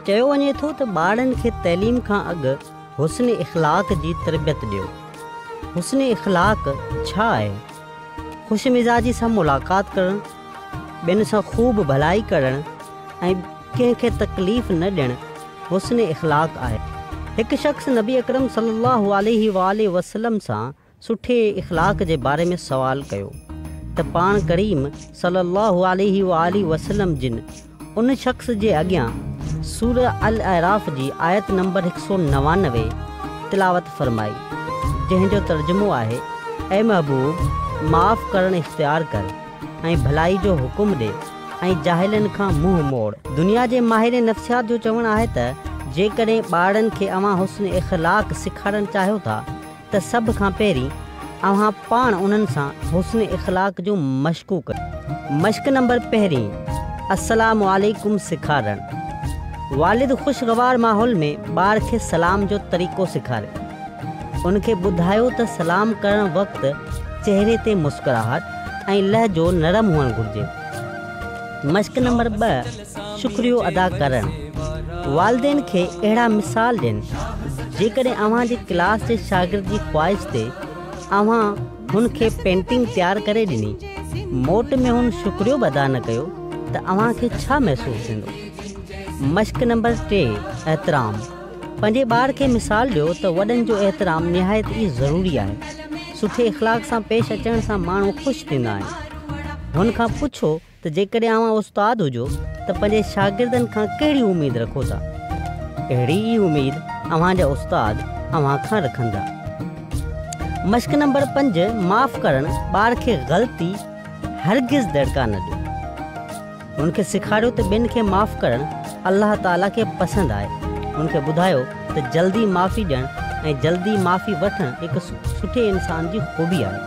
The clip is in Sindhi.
چيو وڃي ٿو ته ٻارڙن کي تعليم کان اڳ حسن اخلاق جي تربيت ڏيو. حسن اخلاق ڇا آهي؟ خوش مزاجي سان ملاقات ڪرڻ، ٻين سان خوب ڀلائي ڪرڻ ۽ ڪنهن کي تڪليف نه ڏيڻ حسن اخلاق آهي. هڪ شخص نبي اڪرم صلي الله عليه واٰله وسلم سان سٺي اخلاق جي باري ۾ سوال ڪيو ته پاڻ ڪريم صلي الله عليه واٰله وسلم جن ان شخص جي اڳيان سوره الاعراف جي آيت نمبر 199 تلاوت فرمائي جنهن جو ترجمو آهي، اي محبوب! معاف ڪرڻ اختيار ڪر ۽ ڀلائي جو حڪم ڏي ۽ جاهلن کان منهن موڙ. دنيا جي ماهر نفسيات جو چوڻ آهي ته جيڪڏهن ٻارڙن کي اوهان حسن اخلاق سيکارڻ چاهيو ٿا ته سڀ کان پهرين اوهان پاڻ انهن سان حسن اخلاق جون مشقون ڪريو. مشق نمبر پهرين، السلام عليڪم سيکارڻ. والد خوشگوار ماحول ۾ ٻار کي سلام جو طريقو سيکاري. ان کي ٻڌايو ته سلام ڪرڻ وقت چهري تي مسڪراهٽ ۽ لهجو نرم هئڻ گهرجي. مشق نمبر 2، شڪريو ادا ڪرڻ. والدين کي اهڙا مثال ڏين، جيڪڏهن اوهان جي ڪلاس جي شاگرد جي خواهش تي اوهان هن کي پينٽنگ تيار ڪري ڏني، موٽ ۾ هن شڪريو به ادا نه ڪيو ته اوهان کي ڇا محسوس ٿيندو؟ مشق نمبر 3، احترام. پنهنجي ٻار کي مثال ڏيو ته وڏن جو احترام نهايت ئي ضروري آهي. سٺي اخلاق سان پيش اچڻ سان ماڻهو خوش ٿيندا آهن. هن کان پڇو ته جيڪڏهن اوهان استاد هجو ته پنهنجي شاگردن کان ڪهڙي اميد رکو ٿا؟ اهڙي ئي اميد اوهان جا استاد اوهان کان رکندا. مشق نمبر 5، معاف ڪرڻ، ٻار کي غلطي هرگز دڙڪا نه ڏيو. هن کي سيکاريو ته ٻين کي معاف ڪرڻ الله تعاليٰ کي پسند آهي. هن کي ٻڌايو ته جلدي معافي ڏيڻ ۽ جلدي معافي وٺڻ هڪ سٺي انسان جي خوبي آهي.